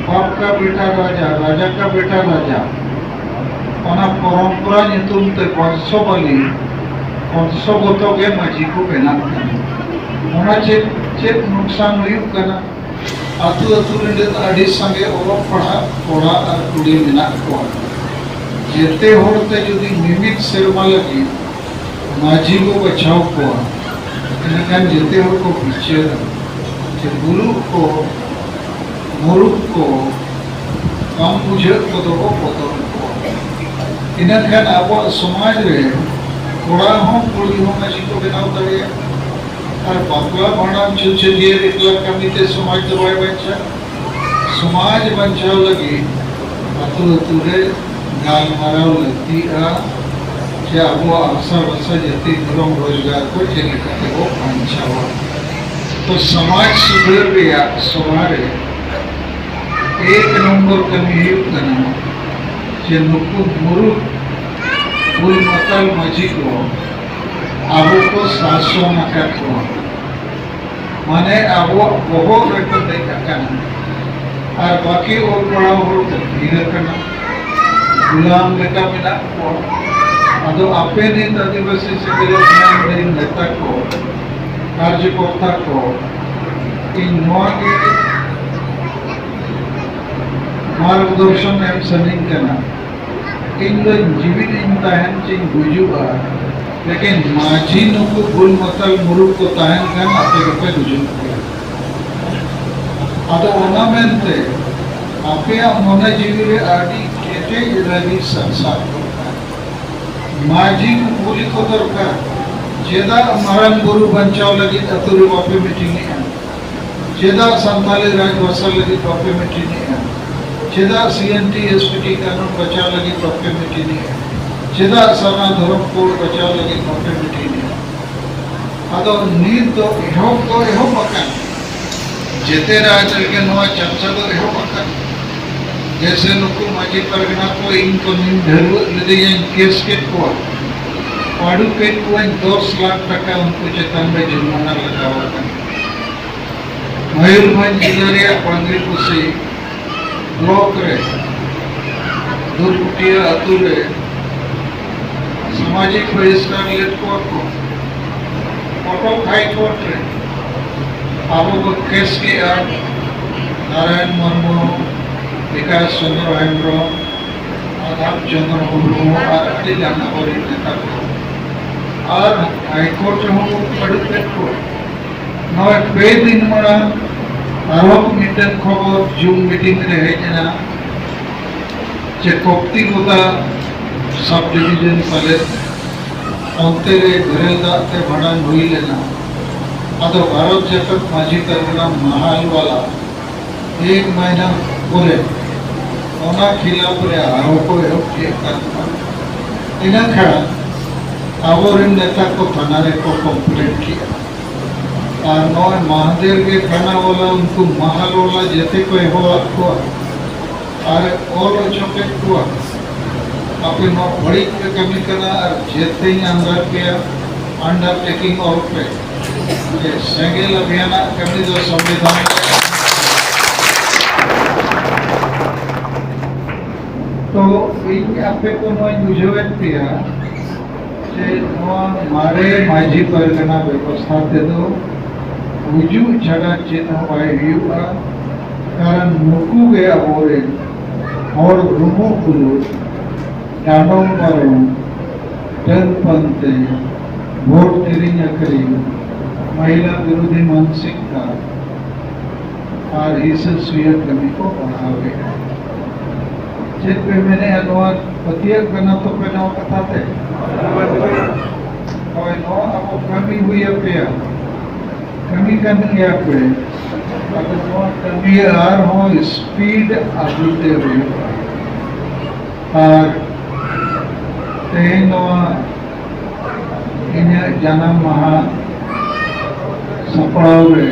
ᱵᱟᱯ ᱠᱟ ᱵᱮᱴᱟ ᱨᱟᱡᱟ, ᱨᱟᱡᱟ ᱠᱟ ᱵᱮᱴᱟ ᱨᱟᱡᱟ, ᱚᱱᱟ ᱯᱚᱨᱚᱢᱯᱚᱨᱟ ᱧᱩᱛᱩᱢ ᱛᱮ ᱵᱚᱝᱥᱚᱵᱟᱞᱤ, ᱵᱚᱝᱥᱚᱜᱚᱛᱚ ᱜᱮ ᱢᱟᱹᱡᱷᱤ ᱠᱚ ᱵᱮᱱᱟᱜ ᱠᱟᱱᱟ᱾ ᱚᱱᱟ ᱪᱮᱫ, ᱪᱮᱫ ᱱᱩᱠᱥᱟᱱ ᱦᱩᱭᱩᱜ ᱠᱟᱱᱟ? ᱟᱹᱛᱩ ᱟᱹᱛᱩ ᱨᱮ ᱱᱤᱛ ᱟᱹᱰᱤ ᱥᱟᱸᱜᱮ ᱚᱞᱚᱜ ᱯᱟᱲᱦᱟᱜ ᱠᱚᱲᱟ ᱟᱨ ᱠᱩᱲᱤ ᱢᱮᱱᱟᱜ ᱠᱚᱣᱟ᱾ ᱡᱮᱛᱮ ᱦᱚᱲ ᱛᱮ ᱡᱩᱫᱤ ᱢᱤᱢᱤᱫ ᱥᱮᱨᱢᱟ ᱞᱟᱹᱜᱤᱫ ᱢᱟᱹᱡᱷᱤ ᱠᱚ ᱵᱟᱪᱷᱟᱣ ᱠᱚᱣᱟ, ᱮᱱᱠᱷᱟᱱ ᱡᱮᱛᱮ ᱦᱚᱲ ᱠᱚ ᱵᱤᱪᱟᱹᱨᱟ ᱡᱮ ᱵᱩᱞᱩᱜ ᱠᱚ, ᱢᱩᱨᱩᱠ ᱠᱚ, ᱵᱟᱝ ᱵᱩᱡᱷᱟᱹᱜ ᱠᱚᱫᱚ ᱠᱚ ᱵᱚᱫᱚᱞ ᱠᱚᱣᱟ᱾ ᱤᱱᱟᱹᱠᱷᱟᱱ ᱟᱵᱚᱣᱟᱜ ᱥᱚᱢᱟᱡᱽ ᱨᱮ ᱠᱚᱲᱟ ᱦᱚᱸ ᱠᱩᱲᱤ ᱦᱚᱸ ᱢᱟᱹᱡᱷᱤ ᱠᱚ ᱵᱮᱱᱟᱣ ᱫᱟᱲᱮᱭᱟᱜᱼᱟ᱾ ᱟᱨ ᱵᱟᱯᱞᱟ ᱵᱷᱟᱸᱰᱟᱱ ᱪᱷᱩᱛ ᱪᱷᱟᱹᱴᱭᱟᱹᱨ ᱮᱠᱞᱟ ᱠᱟᱹᱢᱤ ᱛᱮ ᱥᱚᱢᱟᱡᱽ ᱫᱚ ᱵᱟᱭ ᱵᱟᱧᱪᱟᱜᱼᱟ᱾ ᱥᱚᱢᱟᱡᱽ ᱵᱟᱧᱪᱟᱣ ᱞᱟᱹᱜᱤᱫ ᱟᱹᱛᱩ ᱟᱹᱛᱩ ᱨᱮ ᱜᱟᱞᱢᱟᱨᱟᱣ ᱞᱟᱹᱠᱛᱤᱜᱼᱟ ᱡᱮ ᱟᱵᱚᱣᱟᱜ ᱦᱟᱥᱟ ᱵᱷᱟᱥᱟ, ᱡᱟᱹᱛᱤ, ᱫᱷᱚᱨᱚᱢ, ᱨᱳᱡᱽᱜᱟᱨ ᱠᱚ ᱪᱮᱫ ᱞᱮᱠᱟ ᱛᱮᱵᱚ ᱵᱟᱧᱪᱟᱣᱟ᱾ ᱛᱚ ᱥᱚᱢᱟᱡᱽ ᱥᱩᱫᱷᱟᱹᱨ ᱨᱮᱭᱟᱜ ᱥᱚᱵᱷᱟ ᱨᱮ ᱮᱠ ᱱᱚᱢᱵᱚᱨ ᱠᱟᱹᱢᱤ ᱦᱩᱭᱩᱜ ᱠᱟᱱᱟ ᱡᱮ ᱱᱩᱠᱩ ᱢᱩᱨᱩᱠ ᱵᱩᱞ ᱢᱟᱛᱟᱞ ᱢᱟᱹᱡᱷᱤ ᱠᱚ ᱟᱵᱚ ᱠᱚ ᱥᱟᱥᱚᱱ ᱟᱠᱟᱫ ᱠᱚᱣᱟ, ᱢᱟᱱᱮ ᱟᱵᱚᱣᱟᱜ ᱵᱚᱦᱚᱜ ᱨᱮᱠᱚ ᱫᱮᱡ ᱟᱠᱟᱱᱟ᱾ ᱟᱨ ᱵᱟᱹᱠᱤ ᱚᱞ ᱯᱟᱲᱦᱟᱣ ᱦᱚᱲ ᱠᱚ ᱛᱷᱤᱨ ᱟᱠᱟᱱᱟ, ᱜᱩᱞᱟᱢ ᱞᱮᱠᱟ ᱢᱮᱱᱟᱜ ᱠᱚᱣᱟ᱾ ᱟᱫᱚ ᱟᱯᱮ ᱱᱤᱛ ᱟᱹᱫᱤᱵᱟᱹᱥᱤ ᱥᱮ ᱰᱮᱵᱷᱞᱚᱯᱢᱮᱱᱴ ᱨᱮᱱ ᱱᱮᱛᱟ ᱠᱚ, ᱠᱟᱨᱡᱚᱠᱚᱨᱛᱟ ᱠᱚ, ᱤᱧ ᱱᱚᱣᱟ ᱜᱮ ᱢᱟᱨᱜᱚᱫᱚᱨᱥᱚᱱ ᱮᱢ ᱥᱟᱱᱟᱧ ᱠᱟᱱᱟ᱾ ᱤᱧ ᱫᱚ ᱡᱤᱣᱤᱫ ᱤᱧ ᱛᱟᱦᱮᱱ ᱪᱮᱧ ᱜᱩᱡᱩᱜᱼᱟ, ᱞᱮᱠᱤᱱ ᱢᱟᱹᱡᱷᱤ ᱱᱩᱠᱩ ᱵᱩᱞ ᱢᱟᱛᱟᱞ ᱢᱩᱨᱩᱠ ᱠᱚ ᱛᱟᱦᱮᱱ ᱠᱷᱟᱱ ᱟᱯᱮ ᱫᱚᱯᱮ ᱜᱩᱡᱩᱜ ᱜᱮᱭᱟ᱾ ᱟᱫᱚ ᱚᱱᱟ ᱢᱮᱱᱛᱮ ᱟᱯᱮᱭᱟᱜ ᱢᱚᱱᱮ ᱡᱤᱣᱤ ᱨᱮ ᱟᱹᱰᱤ ᱠᱮᱴᱮᱡ ᱨᱟᱹᱜᱤ ᱥᱟᱨᱥᱟᱣ ᱫᱚᱨᱠᱟᱨ᱾ ᱢᱟᱹᱡᱷᱤ ᱠᱚ ᱠᱩᱞᱤ ᱠᱚ ᱫᱚᱨᱠᱟᱨ, ᱪᱮᱫᱟᱜ ᱢᱟᱨᱟᱝ ᱵᱩᱨᱩ ᱵᱟᱧᱪᱟᱣ ᱞᱟᱹᱜᱤᱫ ᱟᱹᱛᱩ ᱨᱮ ᱵᱟᱯᱮ ᱢᱤᱴᱤᱝ ᱮᱜᱼᱟ? ᱪᱮᱫᱟᱜ ᱥᱟᱱᱛᱟᱞᱤ ᱨᱟᱡᱽᱵᱷᱟᱥᱟ ᱞᱟᱹᱜᱤᱫ ᱵᱟᱯᱮ ᱢᱤᱴᱤᱝ ᱮᱜᱼᱟ? ᱪᱮᱫᱟᱜ ᱥᱤ N T S P T ᱠᱟᱹᱱᱩᱱ ᱵᱟᱪᱟᱣ ᱞᱟᱹᱜᱤᱫ ᱵᱟᱯᱮ ᱢᱤᱴᱤᱝ ᱮᱜᱼᱟ? ᱪᱮᱫᱟᱜ ᱥᱟᱨᱱᱟ ᱫᱷᱚᱨᱚᱢ ᱠᱳᱰ ᱵᱟᱪᱟᱣ ᱞᱟᱹᱜᱤᱫ ᱵᱟᱯᱮ ᱢᱤᱴᱤᱝ ᱮᱜᱼᱟ? ᱟᱫᱚ ᱱᱤᱛ ᱫᱚ ᱮᱦᱚᱵ ᱫᱚ ᱮᱦᱚᱵ ᱟᱠᱟᱱ, ᱡᱮᱛᱮ ᱨᱟᱡᱽ ᱨᱮᱜᱮ ᱱᱚᱣᱟ ᱪᱟᱨᱪᱟ ᱫᱚ ᱮᱦᱚᱵ ᱟᱠᱟᱱ᱾ ᱡᱮᱥᱮ ᱱᱩᱠᱩ ᱢᱟᱹᱡᱷᱤ ᱯᱟᱨᱜᱟᱱᱟ ᱠᱚ ᱤᱧ ᱠᱚ ᱱᱤᱢ ᱰᱷᱟᱹᱨᱣᱟᱹᱜ ᱞᱮᱫᱮᱧᱟᱹᱧ, ᱠᱮᱥ ᱠᱮᱫ ᱠᱚᱣᱟ, ᱯᱟᱹᱰᱩ ᱠᱮᱫ ᱠᱚᱣᱟᱧ, ᱫᱚᱥ ᱞᱟᱠᱷ ᱴᱟᱠᱟ ᱩᱱᱠᱩ ᱪᱮᱛᱟᱱ ᱨᱮ ᱡᱩᱨᱢᱟᱱᱟ ᱞᱟᱜᱟᱣ ᱟᱠᱟᱱᱟ᱾ ᱢᱚᱭᱩᱨᱵᱷᱚᱸᱡᱽ ᱡᱤᱞᱟᱹ ᱨᱮᱭᱟᱜ ᱵᱟᱝᱜᱤᱨᱯᱩᱥᱤ ᱵᱞᱚᱠ ᱨᱮ ᱫᱩᱨᱜᱩᱴᱤᱭᱟᱹ ᱟᱹᱛᱩ ᱨᱮ ᱥᱟᱢᱟᱡᱤᱠ ᱵᱚᱦᱤᱥᱠᱟᱨ ᱞᱮᱫ ᱠᱚᱣᱟ ᱠᱚ᱾ ᱠᱚᱴᱚᱠ ᱦᱟᱭ ᱠᱳᱨᱴ ᱨᱮ ᱟᱵᱚ ᱵᱚ ᱠᱮᱥ ᱠᱮᱜᱼᱟ, ᱱᱟᱨᱟᱭᱚᱱ ᱢᱩᱨᱢᱩ, ᱵᱤᱠᱟᱥ ᱪᱚᱸᱫᱽᱨᱚ ᱦᱮᱢᱵᱨᱚᱢ, ᱢᱟᱫᱷᱟᱵ ᱪᱚᱸᱫᱽᱨᱚ ᱢᱩᱨᱢᱩ ᱟᱨ ᱟᱹᱰᱤ ᱜᱟᱱ ᱟᱵᱚᱨᱮᱱ ᱱᱮᱛᱟ ᱠᱚ᱾ ᱟᱨ ᱦᱟᱭ ᱠᱳᱨᱴ ᱨᱮᱦᱚᱸ ᱵᱚ ᱯᱟᱹᱰᱩ ᱠᱮᱫ ᱠᱚᱣᱟ᱾ ᱱᱚᱜᱼᱚᱭ ᱯᱮ ᱫᱤᱱ ᱢᱟᱲᱟᱝ ᱟᱨᱦᱚᱸ ᱢᱤᱫᱴᱮᱱ ᱠᱷᱚᱵᱚᱨ ᱡᱩᱢ ᱢᱤᱴᱤᱝ ᱨᱮ ᱦᱮᱡ ᱮᱱᱟ ᱡᱮ ᱠᱚᱯᱛᱤ ᱜᱚᱫᱟ ᱥᱟᱵ ᱰᱤᱵᱤᱡᱚᱱ ᱯᱟᱞᱮᱫ ᱚᱱᱛᱮ ᱨᱮ ᱵᱮᱨᱮᱞ ᱫᱟᱜ ᱛᱮ ᱵᱷᱟᱸᱰᱟᱱ ᱦᱩᱭ ᱞᱮᱱᱟ᱾ ᱟᱫᱚ ᱵᱷᱟᱨᱚᱛ ᱡᱟᱠᱟᱛ ᱢᱟᱹᱡᱷᱤ ᱯᱟᱨᱜᱟᱱᱟ ᱢᱟᱦᱟᱞ ᱣᱟᱞᱟ ᱮᱠ ᱢᱟᱭᱱᱟ ᱯᱚᱨᱮ ᱚᱱᱟ ᱠᱷᱤᱞᱟᱯ ᱨᱮ ᱟᱨᱦᱚᱸ ᱠᱚ ᱮᱦᱚᱵ ᱠᱮᱫ ᱠᱟᱱ ᱠᱷᱟᱱ, ᱤᱱᱟᱹ ᱠᱷᱟᱱ ᱟᱵᱚᱨᱮᱱ ᱱᱮᱛᱟ ᱠᱚ ᱛᱷᱟᱱᱟ ᱨᱮᱠᱚ ᱠᱚᱢᱯᱞᱮᱱ ᱠᱮᱫᱼᱟ᱾ ᱟᱨ ᱱᱚᱜᱼᱚᱭ ᱢᱟᱦᱫᱮᱨ ᱜᱮ ᱛᱷᱟᱱᱟ ᱣᱟᱞᱟ ᱩᱱᱠᱩ ᱢᱟᱦᱟᱞ ᱣᱟᱞᱟ ᱡᱮᱛᱮ ᱠᱚ ᱮᱦᱚᱵᱟᱫ ᱠᱚᱣᱟ ᱟᱨ ᱚᱞ ᱦᱚᱪᱚ ᱠᱮᱫ ᱠᱚᱣᱟ, ᱟᱯᱮ ᱱᱚᱣᱟ ᱵᱟᱹᱲᱤᱡ ᱯᱮ ᱠᱟᱹᱢᱤ ᱠᱟᱱᱟ ᱟᱨ ᱡᱮᱛᱮᱧ ᱟᱱᱰᱟᱨ ᱯᱮᱭᱟ, ᱟᱱᱰᱟᱨᱴᱮᱠᱤᱝ ᱚᱞ ᱯᱮ᱾ ᱡᱮ ᱥᱮᱸᱜᱮᱞ ᱚᱵᱷᱤᱭᱟᱱᱟᱜ ᱠᱟᱹᱢᱤ ᱫᱚ ᱥᱚᱝᱵᱤᱫᱷᱟᱱ᱾ ᱛᱚ ᱤᱧ ᱟᱯᱮ ᱠᱚ ᱱᱚᱣᱟᱧ ᱵᱩᱡᱷᱟᱹᱣᱮᱫ ᱯᱮᱭᱟ ᱡᱮ ᱱᱚᱣᱟ ᱢᱟᱨᱮ ᱢᱟᱹᱡᱷᱤ ᱯᱟᱨᱜᱟᱱᱟ ᱵᱮᱵᱚᱥᱛᱷᱟ ᱛᱮᱫᱚ ᱜᱩᱡᱩᱜ ᱪᱷᱟᱰᱟ ᱪᱮᱫ ᱦᱚᱸ ᱵᱟᱭ ᱦᱩᱭᱩᱜᱼᱟ᱾ ᱠᱟᱨᱚᱱ ᱱᱩᱠᱩ ᱜᱮ ᱟᱵᱚᱨᱮᱱ ᱦᱚᱲ ᱰᱩᱢᱵᱩᱜ ᱵᱩᱞᱩᱜ, ᱰᱟᱸᱰᱚᱢ ᱯᱟᱨᱚᱢ, ᱰᱟᱹᱱ ᱯᱟᱱᱛᱮ, ᱵᱷᱳᱴ ᱠᱤᱨᱤᱧ ᱟᱹᱠᱷᱨᱤᱧ, ᱢᱚᱦᱤᱞᱟ ᱵᱤᱨᱳᱫᱷᱤ ᱢᱟᱱᱥᱤᱠᱛᱟ ᱟᱨ ᱦᱤᱥᱟᱹ ᱥᱩᱭᱟᱹ ᱠᱟᱹᱢᱤ ᱠᱚ ᱵᱟᱲᱦᱟᱣᱮᱫᱼᱟ᱾ ᱪᱮᱫ ᱯᱮ ᱢᱮᱱᱮᱫᱼᱟ? ᱱᱚᱣᱟ ᱯᱟᱹᱛᱭᱟᱹᱜ ᱠᱟᱱᱟ ᱛᱚᱯᱮ ᱱᱚᱣᱟ ᱠᱟᱛᱷᱟ ᱛᱮ? ᱦᱳᱭ, ᱱᱚᱣᱟ ᱟᱵᱚ ᱠᱟᱹᱢᱤ ᱦᱩᱭ ᱟᱯᱮᱭᱟ, ᱠᱟᱹᱢᱤ ᱠᱟᱱ ᱜᱮᱭᱟ ᱯᱮ᱾ ᱟᱫᱚ ᱱᱚᱣᱟ ᱠᱟᱹᱢᱤ ᱟᱨᱦᱚᱸ ᱥᱯᱤᱰ ᱟᱹᱜᱩ ᱛᱮ ᱦᱩᱭᱩᱜᱼᱟ᱾ ᱟᱨ ᱛᱮᱦᱮᱧ ᱱᱚᱣᱟ ᱤᱧᱟᱹᱜ ᱡᱟᱱᱟᱢ ᱢᱟᱦᱟ ᱥᱟᱯᱲᱟᱣ ᱨᱮ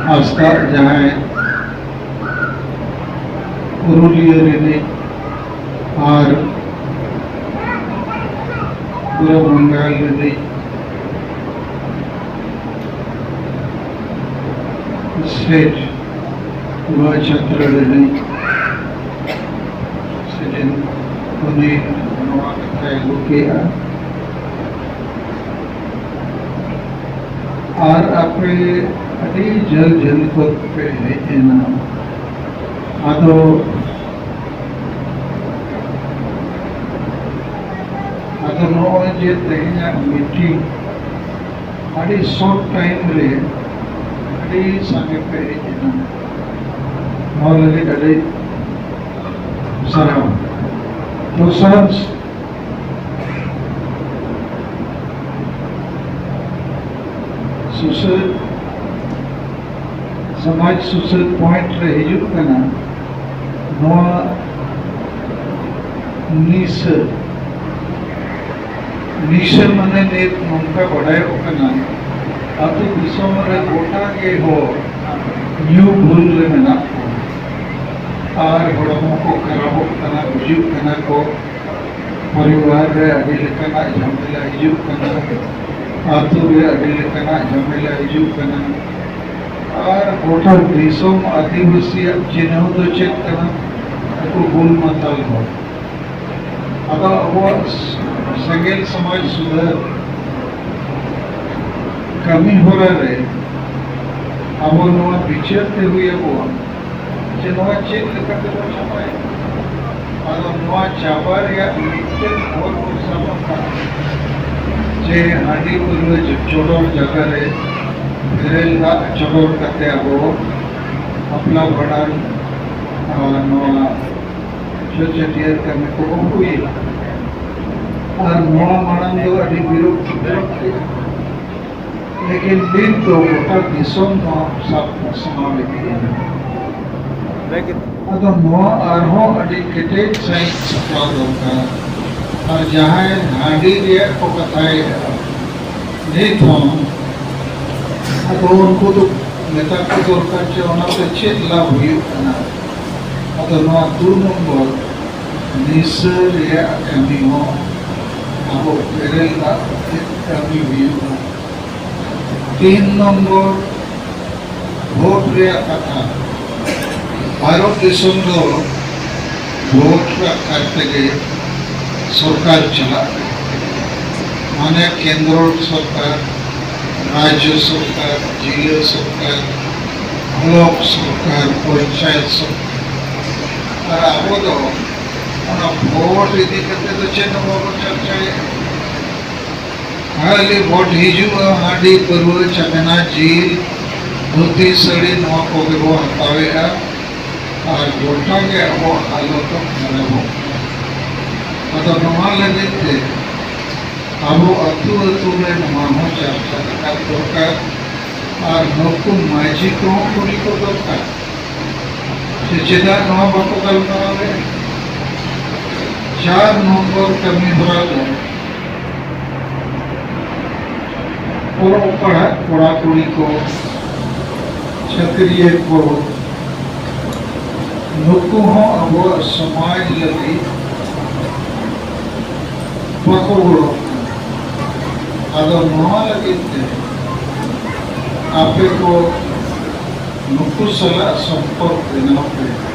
ᱦᱟᱸᱥᱫᱟ ᱡᱟᱦᱟᱸᱭ ᱯᱩᱨᱩᱞᱤᱭᱟᱹ ᱨᱤᱱᱤᱡ ᱟᱨ ᱯᱩᱨᱵᱚ ᱵᱟᱝᱜᱟᱞ ᱨᱤᱱᱤᱡ ᱥᱴᱮᱴ ᱱᱚᱣᱟ ᱪᱷᱟᱛᱨᱟ ᱨᱤᱱᱤᱡ ᱥᱮ ᱡᱮ ᱩᱱᱤ ᱱᱚᱣᱟ ᱠᱟᱛᱷᱟᱭ ᱟᱹᱜᱩ ᱠᱮᱜᱼᱟ᱾ ᱟᱨ ᱟᱯᱮ ᱟᱹᱰᱤ ᱡᱷᱟᱹᱞ ᱡᱷᱟᱹᱞ ᱠᱷᱚᱱ ᱯᱮ ᱦᱮᱡ ᱮᱱᱟ᱾ ᱟᱫᱚ, ᱟᱫᱚ ᱱᱚᱜᱼᱚᱭ ᱡᱮ ᱛᱮᱦᱮᱧᱟᱜ ᱢᱤᱴᱤᱝ, ᱟᱹᱰᱤ ᱥᱚᱨᱴ ᱴᱟᱭᱤᱢ ᱨᱮ ᱟᱹᱰᱤ ᱥᱟᱸᱜᱮ ᱯᱮ ᱦᱮᱡ ᱮᱱᱟ, ᱱᱚᱣᱟ ᱞᱟᱹᱜᱤᱫ ᱟᱹᱰᱤ ᱥᱟᱨᱦᱟᱣ᱾ ᱫᱚᱥᱟᱨ, ᱥᱩᱥᱟᱹᱨ, ᱥᱚᱢᱟᱡᱽ ᱥᱩᱥᱟᱹᱨ ᱯᱚᱭᱮᱱᱴ ᱨᱮ ᱦᱤᱡᱩᱜ ᱠᱟᱱᱟ ᱱᱚᱣᱟ ᱱᱤᱥᱟᱹ᱾ ᱱᱤᱥᱟᱹ ᱢᱟᱱᱮ ᱱᱤᱛ ᱱᱚᱝᱠᱟ ᱵᱟᱰᱟᱭᱚᱜ ᱠᱟᱱᱟ, ᱟᱹᱛᱩ ᱫᱤᱥᱚᱢ ᱨᱮ ᱜᱚᱴᱟ ᱜᱮ ᱦᱚᱲ ᱧᱩ ᱵᱩᱞ ᱨᱮ ᱢᱮᱱᱟᱜ ᱠᱚᱣᱟ ᱟᱨ ᱦᱚᱲᱢᱚ ᱠᱚ ᱠᱷᱟᱨᱟᱯᱚᱜ ᱠᱟᱱᱟ, ᱜᱩᱡᱩᱜ ᱠᱟᱱᱟ ᱠᱚ, ᱯᱚᱨᱤᱵᱟᱨ ᱨᱮ ᱟᱹᱰᱤ ᱞᱮᱠᱟᱱᱟᱜ ᱡᱷᱟᱢᱮᱞᱟ ᱦᱤᱡᱩᱜ ᱠᱟᱱᱟ, ᱟᱹᱛᱩ ᱨᱮ ᱟᱹᱰᱤ ᱞᱮᱠᱟᱱᱟᱜ ᱡᱷᱟᱢᱮᱞᱟ ᱦᱤᱡᱩᱜ ᱠᱟᱱᱟ᱾ ᱟᱨ ᱜᱚᱴᱟ ᱫᱤᱥᱚᱢ ᱟᱹᱫᱤᱵᱟᱹᱥᱤᱭᱟᱜ ᱪᱤᱱᱦᱟᱹᱣ ᱫᱚ ᱪᱮᱫ ᱠᱟᱱᱟ? ᱩᱱᱠᱩ ᱵᱩᱞ ᱢᱟᱛᱟᱞ ᱦᱚᱲ᱾ ᱟᱫᱚ ᱟᱵᱚᱣᱟᱜ ᱥᱮᱸᱜᱮᱞ ᱥᱚᱢᱟᱡᱽ ᱥᱩᱫᱷᱟᱹᱨ ᱠᱟᱹᱢᱤ ᱦᱚᱨᱟ ᱨᱮ ᱟᱵᱚ ᱱᱚᱣᱟ ᱵᱤᱪᱟᱹᱨ ᱛᱮ ᱦᱩᱭ ᱟᱵᱚᱣᱟ ᱡᱮ ᱱᱚᱣᱟ ᱪᱮᱫ ᱞᱮᱠᱟ ᱛᱮᱵᱚᱱ ᱪᱟᱵᱟᱭᱟ᱾ ᱟᱫᱚ ᱱᱚᱣᱟ ᱪᱟᱵᱟ ᱨᱮᱭᱟᱜ ᱢᱤᱫᱴᱮᱱ ᱦᱚᱨ ᱵᱚᱱ ᱥᱟᱵ ᱟᱠᱟᱫ ᱡᱮ ᱦᱟᱺᱰᱤ ᱯᱟᱹᱣᱨᱟᱹ ᱪᱚᱰᱚᱨ ᱡᱟᱭᱜᱟ ᱨᱮ ᱵᱮᱨᱮᱞ ᱫᱟᱜ ᱪᱚᱰᱚᱨ ᱠᱟᱛᱮ ᱟᱵᱚ ᱵᱟᱯᱞᱟ ᱵᱷᱟᱸᱰᱟᱱ ᱟᱨ ᱱᱚᱣᱟ ᱪᱷᱟᱹᱴᱭᱟᱹᱨ ᱠᱟᱹᱢᱤ ᱠᱚᱵᱚᱱ ᱦᱩᱭᱟ᱾ ᱟᱨ ᱱᱚᱣᱟ ᱢᱟᱲᱟᱝ ᱫᱚ ᱟᱹᱰᱤ ᱵᱤᱨᱳᱫ ᱵᱤᱨᱳᱫ ᱛᱮ, ᱞᱮᱠᱤᱱ ᱱᱤᱛ ᱫᱚ ᱜᱚᱴᱟ ᱫᱤᱥᱚᱢ ᱱᱚᱣᱟ ᱥᱟᱵ ᱯᱟᱥᱱᱟᱣ ᱤᱫᱤᱭᱮᱱᱟ᱾ ᱟᱫᱚ ᱱᱚᱣᱟ ᱟᱨᱦᱚᱸ ᱟᱹᱰᱤ ᱠᱮᱴᱮᱡ ᱥᱟᱺᱦᱤᱡ ᱥᱟᱯᱲᱟᱣ ᱫᱚᱨᱠᱟᱨ᱾ ᱟᱨ ᱡᱟᱦᱟᱸᱭ ᱦᱟᱺᱰᱤ ᱨᱮᱭᱟᱜ ᱠᱚ ᱠᱟᱛᱷᱟᱭᱮᱫᱼᱟ, ᱱᱤᱛ ᱦᱚᱸ ᱟᱫᱚ ᱩᱱᱠᱩ ᱫᱚ ᱢᱮᱛᱟ ᱠᱚ ᱫᱚᱨᱠᱟᱨ ᱡᱮ ᱚᱱᱟᱛᱮ ᱪᱮᱫ ᱞᱟᱵᱷ ᱦᱩᱭᱩᱜ ᱠᱟᱱᱟ᱾ ᱟᱫᱚ ᱱᱚᱣᱟ ᱫᱩ ᱱᱚᱢᱵᱚᱨ ᱱᱤᱥᱟᱹ ᱨᱮᱭᱟᱜ ᱠᱟᱹᱢᱤ ᱦᱚᱸ ᱟᱵᱚ ᱵᱮᱨᱮᱞ ᱫᱟᱜ ᱠᱟᱛᱮ ᱠᱟᱹᱢᱤ ᱦᱩᱭᱩᱜᱼᱟ᱾ ᱛᱤᱱ ᱱᱚᱢᱵᱚᱨ ᱵᱷᱳᱴ ᱨᱮᱭᱟᱜ ᱠᱟᱛᱷᱟ᱾ ᱵᱷᱟᱨᱚᱛ ᱫᱤᱥᱚᱢ ᱫᱚ ᱵᱷᱳᱴ ᱨᱮᱭᱟᱜ ᱠᱟᱨ ᱛᱮᱜᱮ ᱥᱚᱨᱠᱟᱨ ᱪᱟᱞᱟᱜ ᱠᱟᱱᱟ᱾ ᱢᱟᱱᱮ ᱠᱮᱱᱫᱨᱚ ᱥᱚᱨᱠᱟᱨ, ᱨᱟᱡᱽᱡᱚ ᱥᱚᱨᱠᱟᱨ, ᱡᱤᱞᱟᱹ ᱥᱚᱨᱠᱟᱨ, ᱵᱞᱚᱠ ᱥᱚᱨᱠᱟᱨ, ᱯᱚᱧᱪᱟᱭᱮᱛ ᱥᱚᱨᱠᱟᱨ᱾ ᱟᱨ ᱟᱵᱚ ᱫᱚ ᱚᱱᱟ ᱵᱷᱳᱴ ᱤᱫᱤ ᱠᱟᱛᱮ ᱫᱚ ᱪᱮᱫ ᱦᱚᱸ ᱵᱟᱵᱚᱱ ᱪᱟᱨᱪᱟᱭᱮᱫᱼᱟ᱾ ᱠᱷᱟᱹᱞᱤ ᱵᱷᱳᱴ ᱦᱤᱡᱩᱜᱼᱟ, ᱦᱟᱺᱰᱤ, ᱯᱟᱹᱨᱣᱟᱹ, ᱪᱟᱠᱷᱱᱟ, ᱡᱤᱞ, ᱫᱷᱩᱛᱤ, ᱥᱟᱹᱲᱤ, ᱱᱚᱣᱟ ᱠᱚᱜᱮ ᱵᱚ ᱦᱟᱛᱟᱣᱮᱫᱼᱟ᱾ ᱟᱨ ᱜᱚᱴᱟ ᱜᱮ ᱟᱵᱚᱣᱟᱜ ᱦᱟᱞᱚᱛ ᱫᱚ ᱠᱷᱟᱨᱟᱯᱚᱜ ᱠᱟᱱᱟ᱾ ᱟᱫᱚ ᱱᱚᱣᱟ ᱞᱟᱹᱜᱤᱫ ᱛᱮ ᱟᱵᱚ ᱟᱹᱛᱩ ᱟᱹᱛᱩ ᱨᱮ ᱱᱚᱣᱟ ᱦᱚᱸ ᱪᱟᱨᱪᱟ ᱨᱟᱠᱟᱵ ᱫᱚᱨᱠᱟᱨ᱾ ᱟᱨ ᱱᱩᱠᱩ ᱢᱟᱹᱡᱷᱤ ᱠᱚᱦᱚᱸ ᱠᱩᱞᱤ ᱠᱚ ᱫᱚᱨᱠᱟᱨ ᱡᱮ ᱪᱮᱫᱟᱜ ᱱᱚᱣᱟ ᱵᱟᱠᱚ ᱜᱟᱞᱢᱟᱨᱟᱣ ᱞᱮᱫᱼᱟ᱾ ᱪᱟᱨ ᱱᱚᱢᱵᱚᱨ ᱠᱟᱹᱢᱤ ᱦᱚᱨᱟ ᱫᱚ ᱚᱞᱚᱜ ᱯᱟᱲᱦᱟᱜ ᱠᱚᱲᱟ ᱠᱩᱲᱤ ᱠᱚ, ᱪᱟᱹᱠᱨᱤᱭᱟᱹ ᱠᱚ, ᱱᱩᱠᱩ ᱦᱚᱸ ᱟᱵᱚᱣᱟᱜ ᱥᱚᱢᱟᱡᱽ ᱞᱟᱹᱜᱤᱫ ᱵᱟᱠᱚ ᱜᱚᱲᱚᱜ ᱠᱟᱱᱟ᱾ ᱟᱫᱚ ᱱᱚᱣᱟ ᱞᱟᱹᱜᱤᱫ ᱛᱮ ᱟᱯᱮ ᱠᱚ ᱱᱩᱠᱩ ᱥᱟᱞᱟᱜ ᱥᱚᱢᱯᱚᱨᱠ ᱵᱮᱱᱟᱣ ᱯᱮ᱾